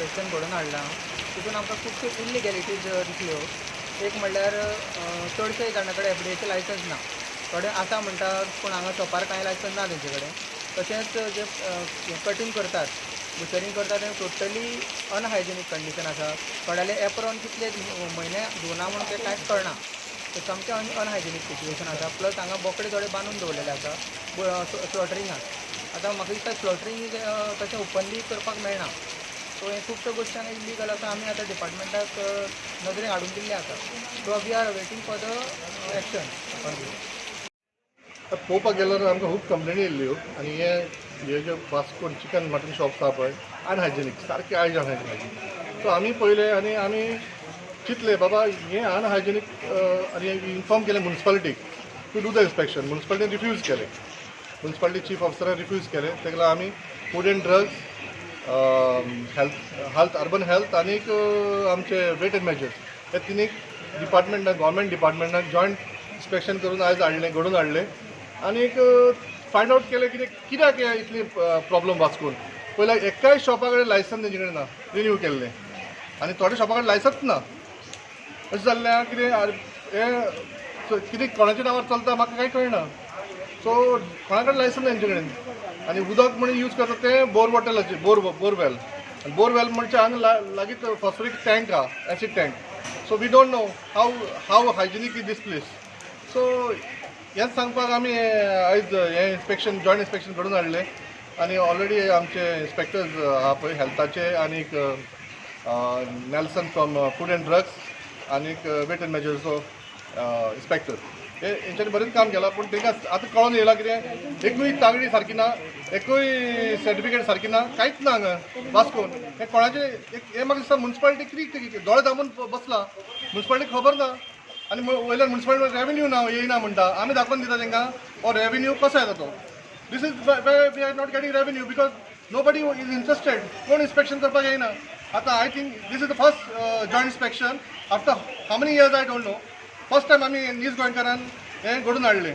Inspection घडोवन हाडलां. तितून आमकां खुबश्यो इल्लिगेलिटीज दिसल्यो. एक म्हणल्यार चडशे जाणां कडेन एफडीएचें लायसन्स ना. थोडे आसा म्हणटा, पूण हांगा शॉपार कांय लायसन्स ना तेंचे कडेन. तशेंच जे कटींग करतात, बुचरींग करतात, तें टोटली अनहायजेनीक कंडिशन आसा. थोड्याले एप्रॉन कितले म्हयने धुवना म्हणून तें कांयच कळना. ते सामकें अनहायजेनीक सिट्युएशन आसा. प्लस हांगा बोकडे थोडे बांदून दवरलेले आसा स्लॉटरिंगाक. आतां म्हाका दिसता स्लॉटरींग तशें ओपनली करपाक मेळना. सो हे खुबश्यो गोश्टी हांगा इल्लीगल आसा. आमी आतां डिपार्टमेंटाक नदरेक हाडून दिल्लें आसा. So we are waiting for the action on this. पळोवपाक गेल्यार आमकां खूब कंप्लेनी येयल्ल्यो आनी हे हे जे वास्कोन चिकन मटन शॉप्स आहा पळय, अनहायजेनीक, सारकें आयज अनहायजेनीक. सो आमी पळयले आनी आमी चिंतले, बाबा हें अनहायजेनीक, आनी इन्फॉर्म केलें मुन्सिपालिटीक to do the inspection. मुन्सिपालिटीन refuse केलें. मुन्सिपालिटी चीफ ऑफिसरान रिफ्यूज केलें. तेका लागून आमी food and drugs, health, urban health आनीक आमचे वेट एंड मेजर्स हे तिनूय डिपार्टमेंटाक, गव्हर्मेंट डिपार्टमेंटाक जॉयंट इन्स्पेक्शन करून आयज हाडलें, घडोवन हाडलें आनीक फायंड आवट केलें कितें, कित्याक हे इतली प्रॉब्लम वास्कोन. पयलीं एकाय शॉपा कडेन लायसन तेंचे कडेन ना रिन्यू केल्लें आनी थोड्या शॉपा कडेन लायसन्स ना. अशें जाल्लें आहा कितें हें, कितें कोणाच्या नांवार चलता म्हाका कांय कळना. सो कोणा कडेन लायसन ना तेंचे कडेन आनी उदक म्हणून यूज करता तें बोर वॉटराचें, बोरवेल. आनी बोरवेल म्हणजे हांगा लागींच फॉस्फरीक टँक आहा, acid tank. So we don't know how hygienic is this place. So हेंच सांगपाक आमी आयज हें इन्स्पेक्शन, जॉयंट इन्स्पेक्शन घडोवन हाडलें आनी ऑलरेडी आमचे इन्स्पेक्टर्स आहा पळय हेल्थाचे आनीक Nelson from food and drugs आनीक वेट एंड मेजर्सचो इन्स्पेक्टर, हे हेंच्यांनी बरेंच काम केलां. पूण तांकां आतां कळोन येयलां कितें, एकूय तागडी सारकी ना, एकूय सर्टिफिकेट सारकी ना, कांयच ना हांगा वास्कोन. हें कोणाचें एक हें म्हाका दिसता मुन्सिपालिटी कितें दोळे दामून बसला. मुन्सिपालिटीक खबर ना आनी वयल्यान मुन्सिपालिटी रेवेन्यू ना, येयना म्हणटा. आमी दाखोवन दिता तांकां हो रेवेन्यू कसो येता तो. This is we are not getting revenue because nobody is interested. कोण इन्स्पेक्शन करपाक येयना आतां. I think this is the first joint inspection after how many years, I don't know. First time आमी नीज गोंयकारान हें घडून हाडलें.